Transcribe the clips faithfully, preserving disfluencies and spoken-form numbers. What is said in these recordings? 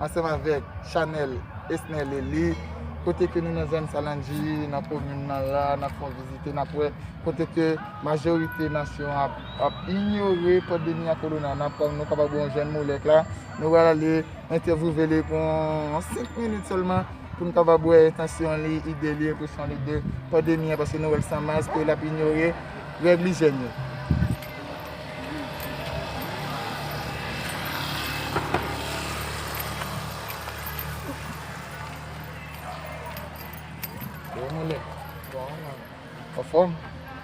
ansanm avèk chanèl Esnel Eli, kote ke nou nan zòn Salandji, nan komin nan la, n ap fè yon vizite, n ap wè kote ke majorite nasyon ap, ap inyore pandemi a kolona. N ap, nou kapab wè yon jèn moulèk la, nou pral ale entèvyouve li pou yon senk minit sèlman, pou n kapab wè entansyon li, ide li, enpresyon li de pandemi an, paske nou wè l san mask, ke l ap inyore règ lijyèn yo. Yo, moulèk. Bon, man. Anfòm?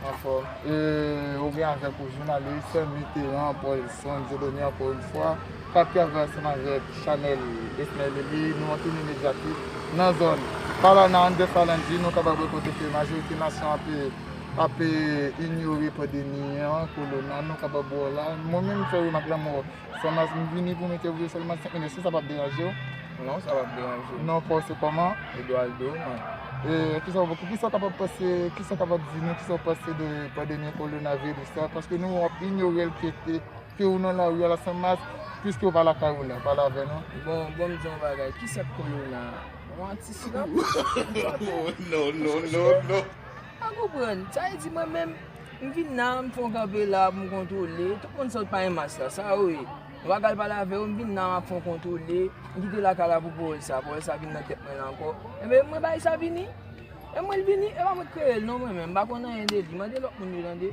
Anfòm. E, ou gen avèk ou jounalis Mitterrand Paulson Dieudonné, ankò yon fwa, k ap travay ansanm avèk chanèl Esnel Eli, nou antouni medyatik nan zòn Palana, anndan Salandji, nou kapab wè kote ke majorite nasyon ap, ap inyore pandemi an, kolona, nou kapab wè la. Mwen menm, m fè remak la, mwen, San mask, m vini pou m entèvyouve sèlman senk minit, èske sa p ap deranje w? Non, sa p ap deranje m. Non pa w se kòman? Eduardo, man. E kisa w, kisa w kapab panse, kisa w kapab di nou, kisa w panse de pandemi kowonaviris la? Paske nou ap inyore l ke, ke ou nan lari a la san mask, piske w pa lakay ou la, pale avè nou. Bon, bon, m di yon bagay, kisa k kolona? Yon atis rap? Non, non, non, non. Pa konprann. Sa vle di mwen menm, m vin la, m fè yon kanpe la pou m kontwole. Tout moun sot pa gen mas la, sa yo ye. Mwen pa ka al pale avè yo, m vin la, m ap fè yon kontwole. M kite lakay la pou pawòl sa, pawòl sa vin nan tèt mwen la ankò. Enben, mwen bay sa vini. E mwen l vini, e pa mwen k kreye l non mwen menm. M pa konn anyen de li. Mande lòt moun yo tande.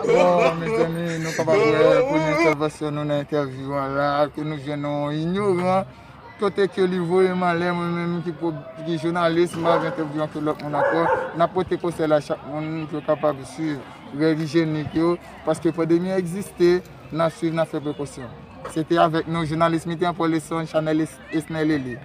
Bon, mezanmi, nou kapab wè premye entèvansyon nou nan entèvyou an la, ke nou jwenn yon inyoran. Kote ke li voye m anlè, mwen menm ki pwo-, ki jounalis, m ap entèvyou anke lòt moun ankò. N ap pote konsèy la chak moun pou yo kapab swiv règ ijyenik yo, paske pandemi an egziste, n ap swiv, n ap fè prekosyon. Se te avèk nou, jounalis Mitterand Paulson, chanèl Es-, Esnel Eli.